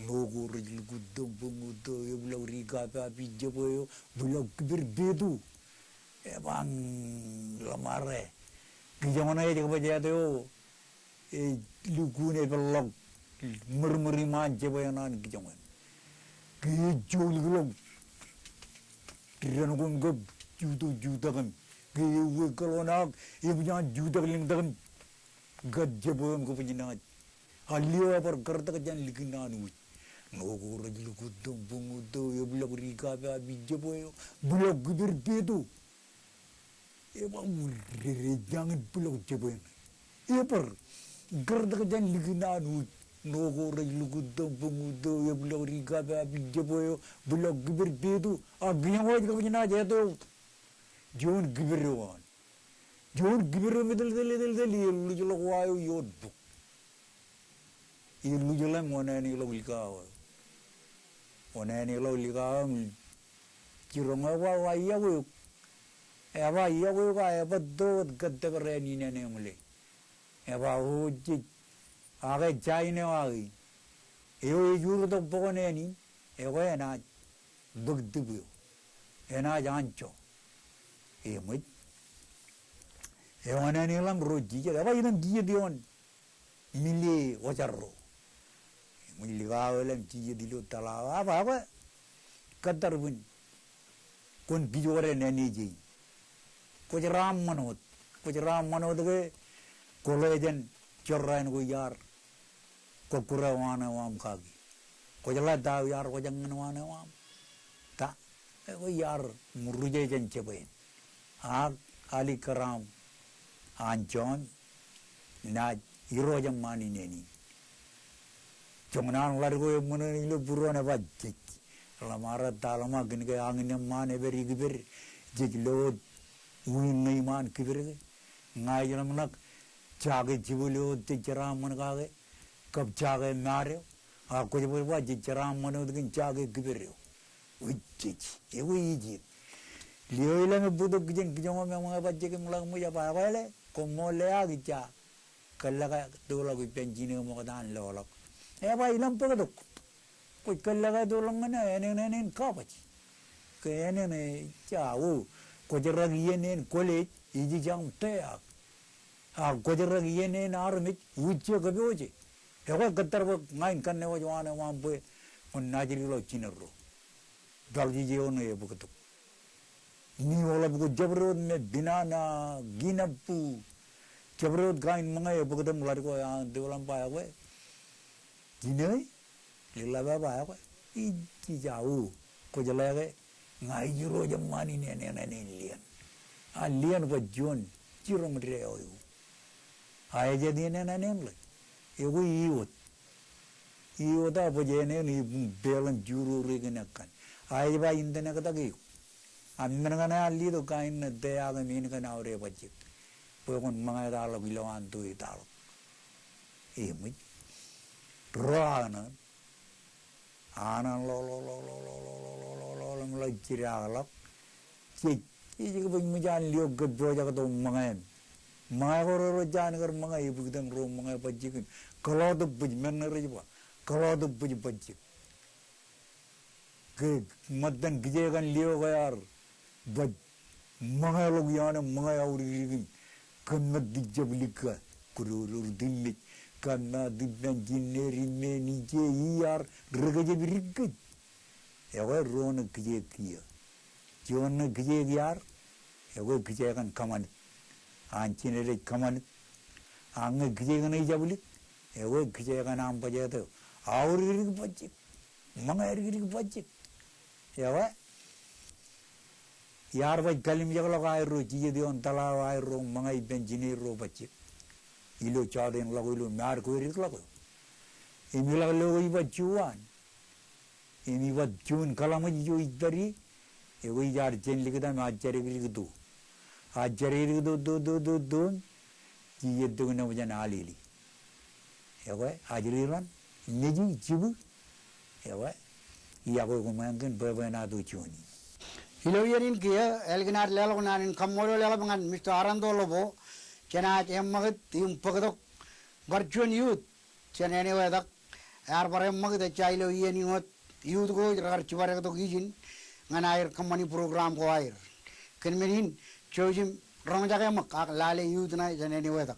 Ṇo ko rej lukkuun to, buññuun to, ebwilọk ri kapa ipjab eo, bwilọk kipir petu. Ebañ, ḷōṃare. Kijoñ ṇe ej kab ej eto eo. Ej lukkuun epeḷḷọk ṃōrṃōr iṃaan jab eṇ an kijoñ eṇ. Ke ej joulikḷọk dān ko im kab jutak, jutak im ke ewōr kōḷonak, eṃōj an jutak lōñtak im kab jab eo im kab jinaaj. A lio ebar kōrtak jān likin an uj. Ṇo ko rej lukkuun to, buññuun to, ebwilọk ri kapa ipjab eo, bwilọk kipir petu. Ebar udded, ejañin bwilọk jab eṇ. Ebar kōrtak jān likin an uj. Ṇo ko rej lukkuun to, buññuun to, ebwilọk ri kapa ipjab eo, bwilọk kipir petu. A kijoñ eo ej kab jinaaj eto eo. Juon kipir eo an. Juon kipir eo im eteltel, eteltel, elluj ḷọk wa eo ioon bok. Elluj ḷe im wōṇāān ḷọk likao eo. Wōṇāān ḷọk likao eo im jiroñ eo, ewa, wa iọkwe eok. Ewa iọkwe eok, a ebōd to wōt kōttōpar āne in āne eṃōle. Ewa, o jej. Ak ej jain eo ak e. Eo ej urtok bok in āne in. Ekwe enaaj bōk tip eo. Enaaj anjọ. Eṃōj. Eo wōṇāān ḷọk im ro jijet. Ewa, item jijet ioon mile ojarro. Eṃōj likao eo ḷe im jijet ilo tōḷa eo. Ewa, ewa. Kōttar ippān. Kwōn kij wōt āne in. Kwōj raṃṃan wōt. Kwōj raṃṃan wōt ke kwō ḷe jān jorrāān ko iar. Kōkkure waan eo aṃ kaki. Kwōj ḷe ta eo iar kwōj eññan waan eo aṃ. Ta. Ekwe iar ṃuruje jān jebwāān. Ak alikkar aṃ anjọ im naaj irooj eṃṃaan in āne in. Joñan an ḷadik ko eṃṃan ilo būruon, ewa jej. Ḷōṃare ta ḷōṃa kōn ke añin eṃṃaan epād ikipād. Jej lo wōt uwin ṇe iṃaan kipir ke. Ña ij ḷōmṇak jake jibwil eo jej jeraaṃṃan kake. Kab jake maad eo. A kwōj bōk ba jej jeraaṃṃan wōt kōn jake kipir eo. Ejej, ewe ejej. Lio ilōñ e bōktok kijenkijoñ eo me ṃōñā bajjek im ḷak ṃōj, ej ba, ekwe le, koṃṃool le ak ij ja kōllọk e toḷọk ippān jinō ṃokta an loḷọk. Ej ba ilōñ bōktok. Kwōj kōllọk e toḷọk ñan ānenānen kabaj. Ke ānen ej ja, o, kwōj rak iien en college, ijjāñ im tōyak. Ak kwōj rak iien en armej, ujje kōpooje. Ekwe kōttar bwe ña in kanne wōj waan eo aṃ bwe kwōn naajdik ḷọk jined ro. Pāḷ jijeḷā eo ebōktok. Im eḷap ko jabdewōt me Pinana, Kinabu, jabdewōt kain ṃōñā ebōktok im ḷadik ko an toḷọk im ba ekwe. Jinō e, Ḷōḷḷap ej ba ekwe, ij, ij ja, o, kwō jeḷā ke ña ij irooj eṃṃaan in ānenānen lieṇ. A lieṇ bwe juon jiroñ deo eo. A ej ānenānen ḷe. Ekwe iwōt. Iwōt a bōj ānen e im peḷan jurur e kōn ekkan. A ej ba intōn ektak eok. A men kaṇe an letok kain ṇe tōyak im in kaṇe aorōk bajjek. Bwe kwōn ṃōñā etaḷọk ilo an to etaḷọk. Eṃōj. Ro aō ṇe. Aō ṇe ḷo, ḷo, ḷo, ḷo, ḷo, ḷo, ḷo, ḷo, ḷo, ḷo, im ḷak jidaakḷọk. Jej, jej kōbōjṃōj an lio kōppojak tok ṃōñā im. Ṃōñā ko rere jān kar ṃōñā, ebōktok ro ṃōñā bajjek im. Kōḷọtōk bōj, men ṇe rej ba. Kōḷọtōk bōj bajjek. Ke ṃōttan kijeek an lio ke ear baj ṃōñā ḷọk ioon ṃōñā aorōk im kōmmāt ijab likka. Kōdodor timmej, kōmmāt ippān jined im men ije iar rekōjepdik kōj. Ekwe ro ṇe kijeek kiiō. Juon ṇe kijeek iar, ekwe kijeek an kōṃanit. An jined ej kōṃanit. Ak ñe kijeek ṇe ijab lik, ekwe kijeek an aṃ bajjek eo. Aorōk bajjek. Ṃōñā dikdik bajjek. Ekwe. Iar baj kalimjekḷọk aerro jijet ioon tōḷa eo aerro ṃōñā ippān jined ro bajjek. Ilo jọteen ḷọk ilo me ear kwe dikḷọk eo. Im iḷak lo ke ij ba juon. Im ij ba juon kōḷmānḷọkjeṇ ijo ij pād ie. Ekwe ij ar jān likta im ajjadikdik to. Ajjadikdik to, to, to, to, to. Jijet tok nōbar jān alele. Ekwe, ajri raṇ, meji, jibwi. Ekwe, iọkwe koṃeañ kōn bwebwenato juon in. Ilo iien in kiiō, ālikin ad leḷọk naan in kaṃṃoolol eḷap ñan Mister Aranto Lobo, jenaaj eṃṃakūt im bōktok bar juon youth jān āne eo etak, ear bar eṃṃakūt ejja ilo iien in wōt youth ko rekar jibadektok ijin ñan aer kōṃṃani program ko aer. Kōn men in, jouj im roñjake ṃōk ak lale youth ṇe jān āne eo etak.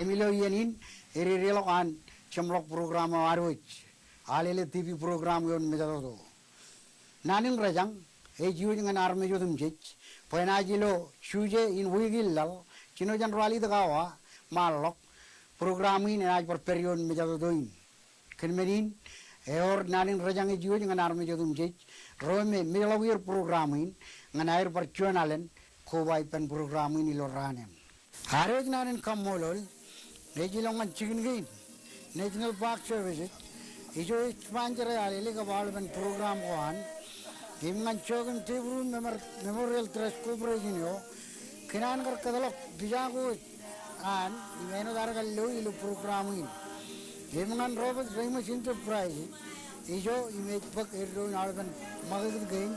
Im ilo iien in, ededeḷọk an jeṃḷọk program eo ad wōj, Alele TV program ioon mejatoto. Naan in rōjañ, ej iwōj ñan armej otemjej, bwe enaaj ilo Juje in wiik in laḷ, jino jān ralitōk awa, ṃaanḷọk, program in enaaj bar pād ioon mejatoto in. Kōn men in, ewōr naan in rōjañ ej iwōj ñan armej otemjej, ro me mejḷọk er program in, ñan aer bar juon alen, koba ippān program in ilo raan in. Ad ej naan in kaṃṃoolol ej ilo ñan jikin kein National Park Service ijo ej sponsor e Alele kab aolepen program ko an. Im ñan Joachim deBrum Memorial Trust Corporation eo, kōn an kar kōtḷọk pija ko an im āinwōt ad kar lo ilo program in. Im ñan Robert Reimers Enterprise ijo im ej bōk eddo in aolepen ṃakūtkūt kein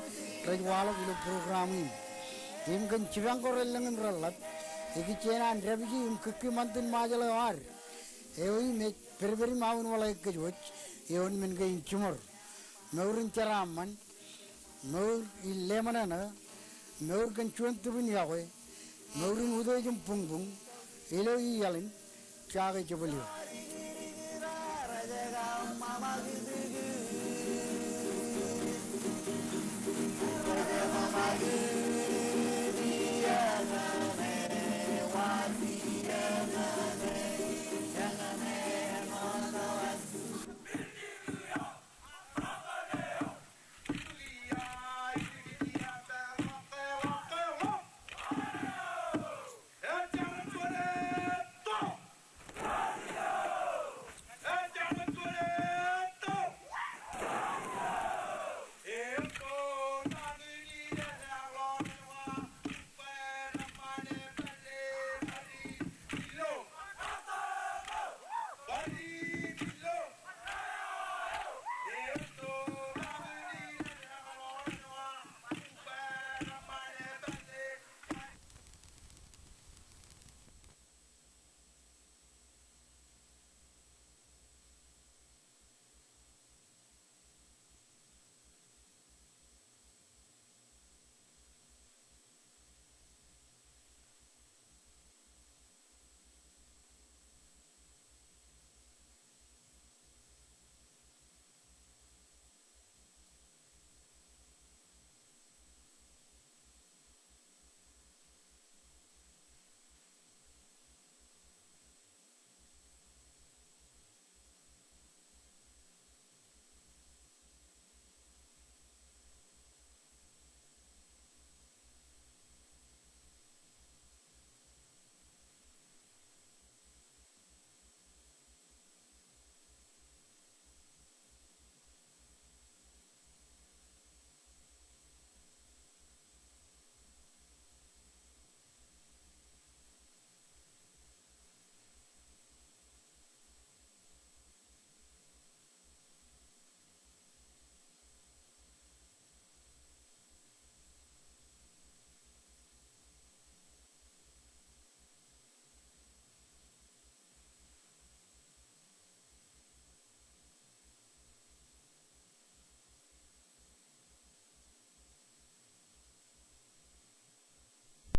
rej waḷọk ilo program in. Im kōn jipañ ko relōñ im reḷap, ikijjien an dāpiji im kiki ṃantin Ṃajeḷ eo ad eo im ej pedped im aunwaḷe kōj wōj ioon men kein jiṃor. Mour in jeraaṃṃan, mour in leṃōṇōṇō, mour kōn juon tūpin iọkwe, mour in utiej im buñbuñ ilo iaḷ in Jaake Jebōl eo.